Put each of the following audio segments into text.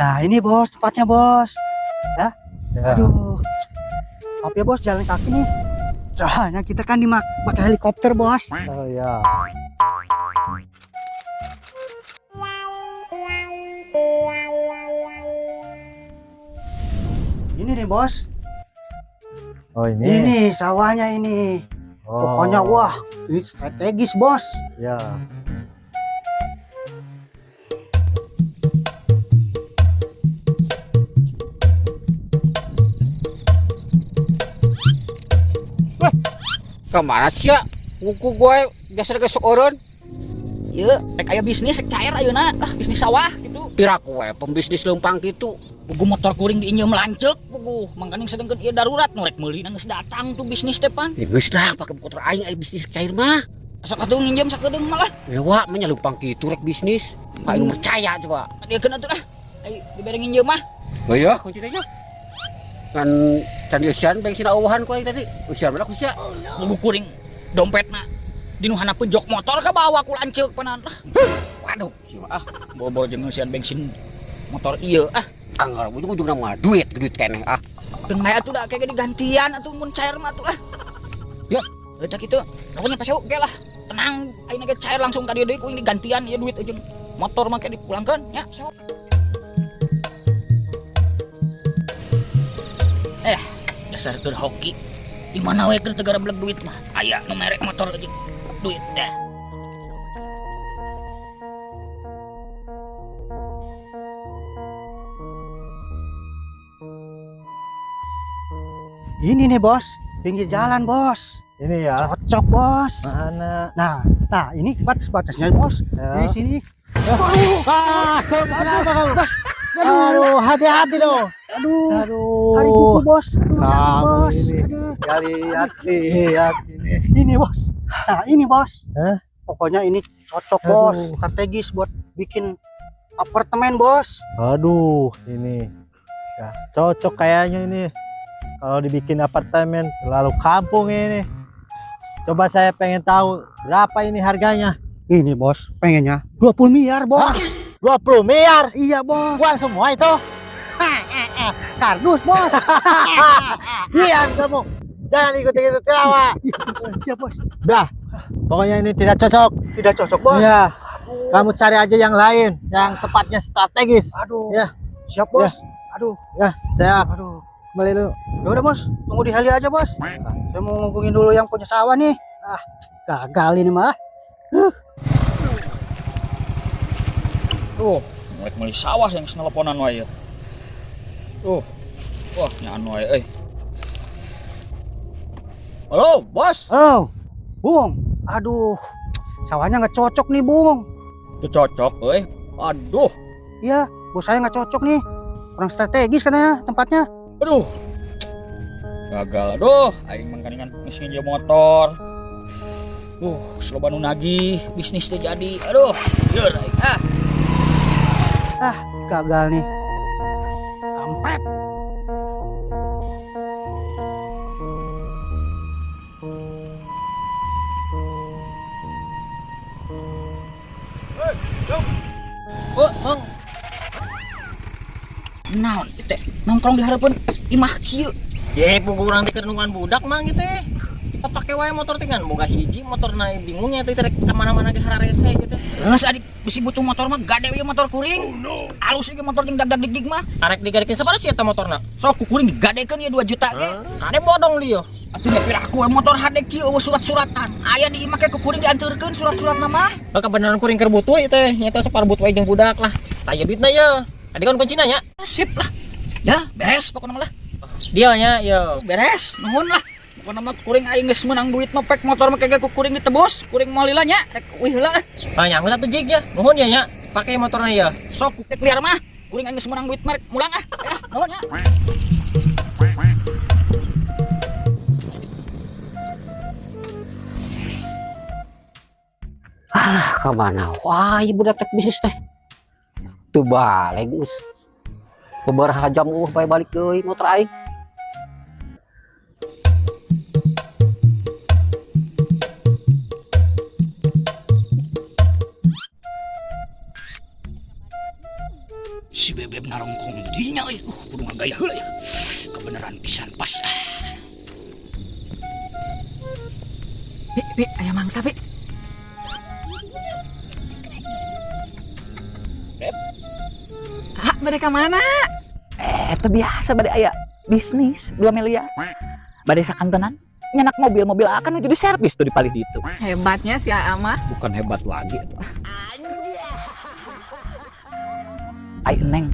Nah, ini bos tempatnya bos. Ya. Ya. Aduh. Maaf ya bos, jalan kaki nih. Soalnya kita kan pakai helikopter bos. Oh ya. Ini nih bos. Oh ini. Ini sawahnya ini. Oh. Pokoknya wah, ini strategis bos. Ya. Kemana sih ya? Nguku gue biasa gesok orang. Iya, rek aya bisnis rek cair ayeuna lah bisnis sawah gitu. Pira kowe pembisnis leumpang gitu. Puguh motor kuring diinjem lanceuk puguh. Mangkaning sedengkeun ieu darurat nu rek meuli geus datang tuh bisnis teh pan. Ya geus lah pake motor aing aya bisnis cair mah. Sok atuh nginjem sakedeung malah. Ewa mah nya leumpang kitu rek bisnis. Ka anu percaya coba. Diekeun atuh lah. Ayo dibere nginjem mah. Oh iya kunci teh nya. Kan can dieusian bensin eueuhan ku aing tadi. Eusian mana ku sia. Puguh kuring dompetna di nu handapeun jok motor ka bawa ku lanceuk panan. Waduh, sia ah. Boro-boro jeung ngeusian bensin motor ieu ah. Anggar ujung-ujungna mah duit, duit keneh ah. Keun bae atuh da kayak digantian atuh mun cair mah atuh lah. Ya, udah kitu. Pokoknya pas oke lah. Tenang, ayeuna ge cair langsung ka dieu deui ku digantian ieu duit jeung motor mah kayak dipulangkeun nya. Dasar keur hoki. Di mana we keur teu gareblek duit mah. Aya nu merek motor jeung duit deh. Ini nih bos, pinggir jalan bos. Ini ya. Cocok bos. Mana? Nah, ini batas-batasnya bos. Ya. Di sini. Ah, kenapa kamu? Bos. Aduh, hati-hati dong. Aduh. Aduh. Hari kuku bos. Aduh, sakit bos. Ini. Aduh. Hati-hati ini. Ini bos. Nah, ini bos. Hah? Pokoknya ini cocok bos, Aduh. Strategis buat bikin apartemen bos. Aduh, ini. Ya, cocok kayaknya ini. Kalau dibikin apartemen terlalu kampung ini. Coba saya pengen tahu berapa ini harganya. Ini bos, pengennya 20 miliar bos. Hah? 20 miliar? Iya bos. Uang semua itu? Kardus bos. Diam kamu. Jangan ikut-ikut ketawa. Siap bos. Udah, pokoknya ini tidak cocok. Tidak cocok bos. Iya. Kamu cari aja yang lain, yang tepatnya strategis. Aduh. Ya. Siap bos. Ya. Aduh. Ya, siap. Aduh. Kembali dulu. Ya udah bos, tunggu di heli aja bos. Saya mau ngubungin dulu yang punya sawah nih. Ah, gagal ini mah. Tuh, mulai meuli sawah yang seneleponan wae. Tuh. Wah, nyaan wae euy. Halo, bos. Oh, Bung. Aduh, sawahnya nggak cocok nih, Bung. Itu cocok euy. Aduh. Iya, bos saya nggak cocok nih. Kurang strategis katanya tempatnya. Aduh, gagal. Aduh, aing mangkaningan geus nginjem motor. Sloba nu nagih, bisnis teu jadi. Aduh, lieur aing ah. Ah, gagal nih. Kampret. Hei, jom. Oh, Mang. Naon teh nongkrong di hareupeun imah kieu. Ye, puguh urang teh keur nungguan budak mang gitu teh. Pake wae motor teh ngan boga hiji motorna bingungnya teh rek ka mana-mana di hararese gitu. Geus adik bisi butuh motor mah gade ieu motor kuring. Oh, no. Alus ieu motor jeung dag-dag dig-dig mah. Arek digadekeun sabaraha sih eta motorna? Sok ku kuring digadekeun ieu 2 juta ge. Kade bodong lieu. Atuh nya piraku we motor hade kieu eueuh surat-suratan. Aya di imah ke ku kuring dianteurkeun surat-suratna mah. Heuh kebenaran kuring keur butuh ieu teh, nya teh sok parbut wae jeung budak lah. Tah ieu duitna ieu. Adi kan kuncina nya. Sip lah. Ya, beres pokokna mah lah. Deal nya, yo. Beres, nuhun lah. Pokokna mah kuring aing geus meunang duit mah pek motor mah kege ku kuring ditebus, kuring moal lila nya, rek uih heula. Ah, nya satu jig ya. Nuhun ya nya. Pake motorna ya. Sok ku liar mah. Kuring aing geus meunang duit mah rek mulang ah. Ya, nuhun nya. Alah, ka mana wae budak teh bisnis teh. Teu balik geus. Beberapa jam bae balik deui motor aing. Si Bebeb narongkong dinya euy. Kudu ngagaya heula ya. Kebenaran pisan pas. Bi, bi, aya mangsa, Bi. Beb. Ah, bade ka mana? Teu biasa bade aya bisnis 2 miliar. Bade sakantenan nyenak mobil-mobil akan nuju di servis tuh di palih ditu. Hebatnya si Aa mah. Bukan hebat lagi atuh. Ai Neng,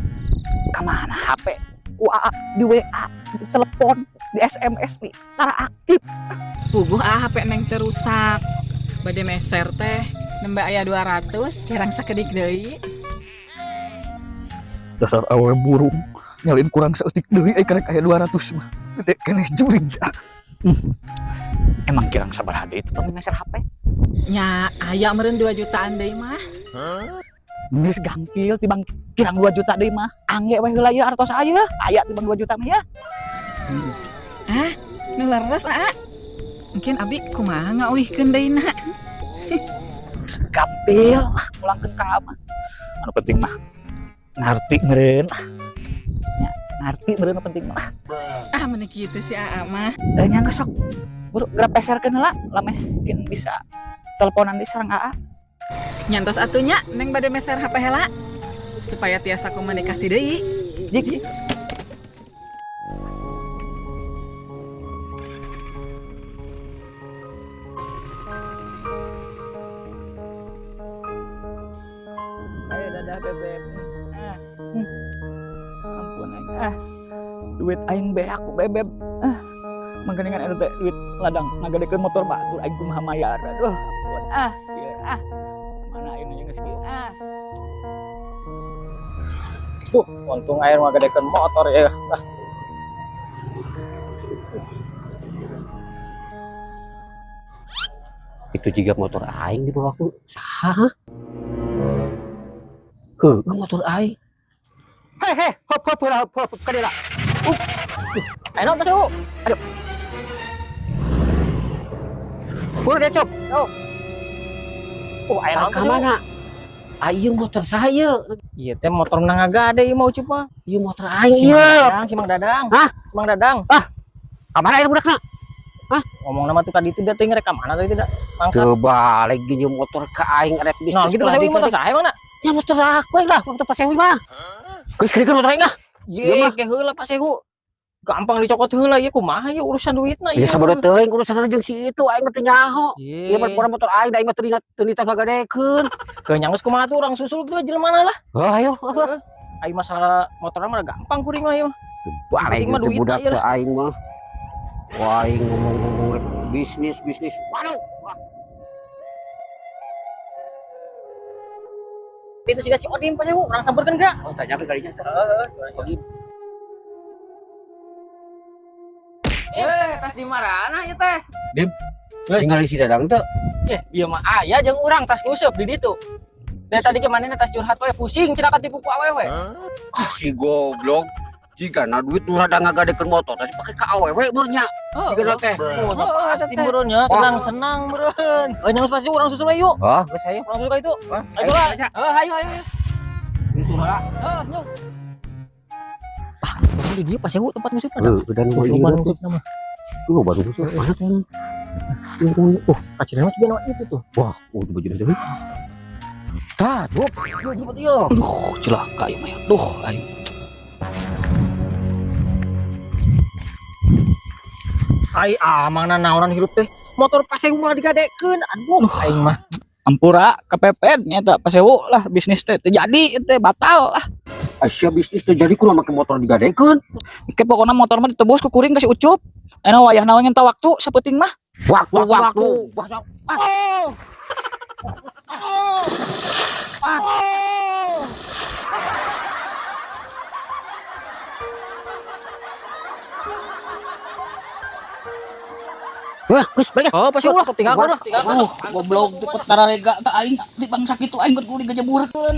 ka mana HP? Ku Aa di WA, di telepon, di SMS nih, tara aktif. Puguh ah HP Neng teh rusak. Bade meser teh nembe aya 200, kirang sakedik deui. Dasar awewe burung, nyalin kurang saeutik deui ai karek aya 200 mah. Gede keneh jurig. Emang kirang sabaraha deui itu pami meser HP? Nya aya meureun 2 jutaan deui mah. Geus gampil tibang kirang 2 juta deui mah. Angge we heula ieu artos aya. Aya tibang 2 juta mah ya. Ah, nu leres aa. Mungkin abi kumaha ngauihkeun deui na. Gampil pulangkeun ka mah. Anu penting mah ngarti meureun. Nya, ngarti meureun nu penting mah. Ah, meuni kitu si Aa mah. Nya geus sok. Buru geura peserkeun heula, lameh mungkin bisa teleponan di sareng Aa. Nyantos atunya Neng bade meser HP heula supaya tiasa komunikasi deui. Jik. Ayo dadah Bebeb. Ah. Ampun aing ah. Duit aing beak ku Bebeb. Ah. Mangkaningan eta teh duit ladang ngagadekeun motor batur aing kumaha mayar. Aduh, ampun ah. Ieu ah. Mana aing nya geus kieu ah. Untung air ngagadekeun motor ya. Ah. Itu juga motor aing di bawah aku. Saha? Heuh, motor aing. Hei, hei, hop hop hop hop ka dieu. Ayo naon Pak Sewu? Aduh. Buru deh, Cop. Oh. Oh, ayo naon Ka mana? Ieu motor saya. Ieu teh motor menang agak ada ieu mah Ucup mah. Ieu motor aing ieu. Si Mang Dadang. Hah? Si Mang Dadang. Ah. Ka mana ieu budakna? Hah? Ngomong nama tuh tadi itu dia teh ngerek ka mana tadi tidak? Mangkat. Teu balik ge motor ka aing rek bisnis. Nah, gitu Pak Sewi motor saya mana? Ya motor aku lah, motor Pak Sewi mah. Geus keurikeun motor aing lah. Ye, ke heula Pak Sewu. Gampang dicokot heula ieu kumaha ieu urusan duitna ieu. Ya sabodo teuing urusan jeung si itu aing mah teu nyaho. Ieu mah motor aing da aing mah teu nita ngagadekeun. Ke nyanggeus kumaha tuh urang susul kitu jelema lah. Oh, ayo. Aing masalah motorna mah gampang kuring mah ieu mah. Balik mah duit budak teh aing mah. Wah, aing ngomong-ngomong bisnis bisnis. Waduh. Itu sih si Odim Pak Sewu, urang sampeurkeun geura. Oh, tanyakeun kalinya teh. Heeh, Odim. Tas di marana ieu teh? Dim. Tinggal si Dadang teh. Ieu mah aya jeung urang tas nguseup di ditu. Dari tadi ke manehna tas curhat we pusing cenah katipu ku awewe. Ah, si goblok. Jigana duit nu rada ngagadekeun motor tadi pake ka awewe meureun nya. Jigana teh. Oh, pasti meureun nya, senang-senang meureun. Oh, nya pasti urang susul we yuk. Oh, geus ayo. Urang susul ka itu. Ayo lah. Heeh, ayo ayo. Susul lah. Heeh, nyuk. Ah, di dieu Pak Sewu tempat nguseup ada. Heuh, udah nu nguseup nama. Lu baru nguseup mana teh? Oh, kacirnya masih benar itu tuh. Wah, oh baju jauh. Tah, tuh. Aduh, celaka ieu mah. Duh, aing. Ai amang naonan hirup teh. Motor Pak Sewu malah digadekeun. Aduh, aing mah. Ampura kepepet nya eta Pak Sewu lah bisnis teh teu jadi teh batal lah. Asya bisnis teh jadi kumaha make motor digadekeun. Ke pokona motor mah ditebus ku kuring ka si Ucup. Ena wayahna we ngenta waktu sapenting mah. Waktu. Oh. Oh. Oh. Wah, geus balik. Oh, Pak Sewu lah, tinggalkeun lah, tinggalkeun. Goblok tuh perkara rega ka aing di bangsa kitu aing kudu digejeburkeun.